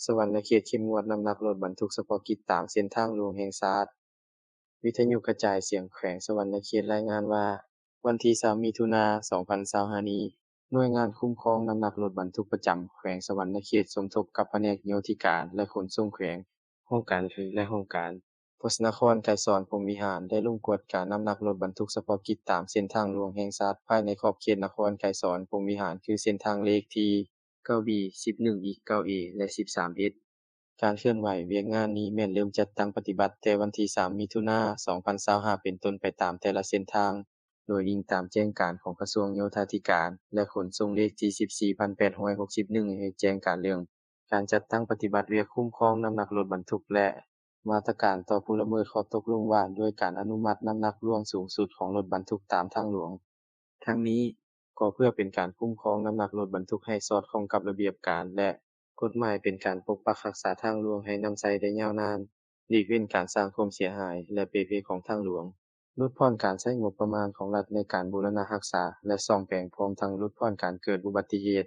ສະຫວັນນະເຂດເຂັ້ມງວດນ້ຳໜັກລົດບັນທຸກສະເພາະກິດຕາມເສັ້ນທາງຫຼວງແຫ່ງຊາດ. ວິທະຍຸກະຈາຍສຽງແຂວງສະຫວັນນະເຂດລາຍງານວ່າ ວັນທີສາມ ມິຖຸນາ ສອງພັນຊາວຫ້ານີ້, ໜ່ວຍງານຄຸ້ມຄອງນ້ຳໜັກລົດບັນທຸກປະຈຳແຂວງສະຫວັນນະເຂດ ສົມທົບກັບພະແນກໂຍທະທິການ ແລະ ຂົນສົ່ງແຂວງ, ຫ້ອງການເທິງ ແລະ ຫ້ອງການໂພສະນະຄອນໄກສອນ ພົມວິຫານ ໄດ້ລົງກວດການ້ຳໜັກລົດບັນທຸກສະເພາະກິດຕາມເສັ້ນທາງຫຼວງແຫ່ງຊາດ ພາຍໃນຂອບເຂດນະຄອນໄກສອນ ພົມວິຫານ ຄືເສັ້ນທາງເລກທີ ເກົ້າບີ ສິບເອັດ ເອ ແລະ ສິບສາມເອ. ການເຄື່ອນໄຫວວຽກງານນີ້ແມ່ນເລີ່ມຈັດຕັ້ງປະຕິບັດແຕ່ວັນທີສາມ ມິຖຸນາ ສອງພັນຊາວຫ້າ ເປັນຕົ້ນໄປຕາມແຕ່ລະເສັ້ນທາງ, ໂດຍອີງຕາມແຈ້ງການຂອງກະຊວງໂຍທາທິການ ແລະ ຂົນສົ່ງເລກທີ ສິບສີ່ ພັນແປດຮ້ອຍຫົກສິບເອັດ ແຫ່ງແຈ້ງການເລື່ອງການຈັດຕັ້ງປະຕິບັດວຽກຄຸ້ມຄອງນ້ຳໜັກລົດບັນທຸກ ແລະ ມາດຕະການຕໍ່ຜູ້ລະເມີດຂໍ້ຕົກລົງວ່າດ້ວຍການອະນຸມັດນ້ຳໜັກຫຼວງສູງສຸດຂອງລົດບັນທຸກຕາມທາງຫຼວງ. ທັງນີ້, ກໍເພື່ອເປັນການຄຸ້ມຄອງນ້ຳໜັກລົດບັນທຸກໃຫ້ສອດຄ່ອງກັບລະບຽບການ ແລະ ກົດໝາຍ, ເປັນການປົກປັກຮັກສາທາງຫຼວງໃຫ້ນຳໃຊ້ໄດ້ຍາວນານ, ຫຼີກເວັ້ນການສ້າງຄວາມເສຍຫາຍ ແລະ ເປ່ເພຂອງທາງຫຼວງ, ຫຼຸດຜ່ອນການໃຊ້ງົບປະມານຂອງລັດໃນການບູລະນະຮັກສາ ແລະ ສ້ອມແປງ, ພ້ອມທັງຫຼຸດຜ່ອນການເກີດອຸບັດຕິເຫດ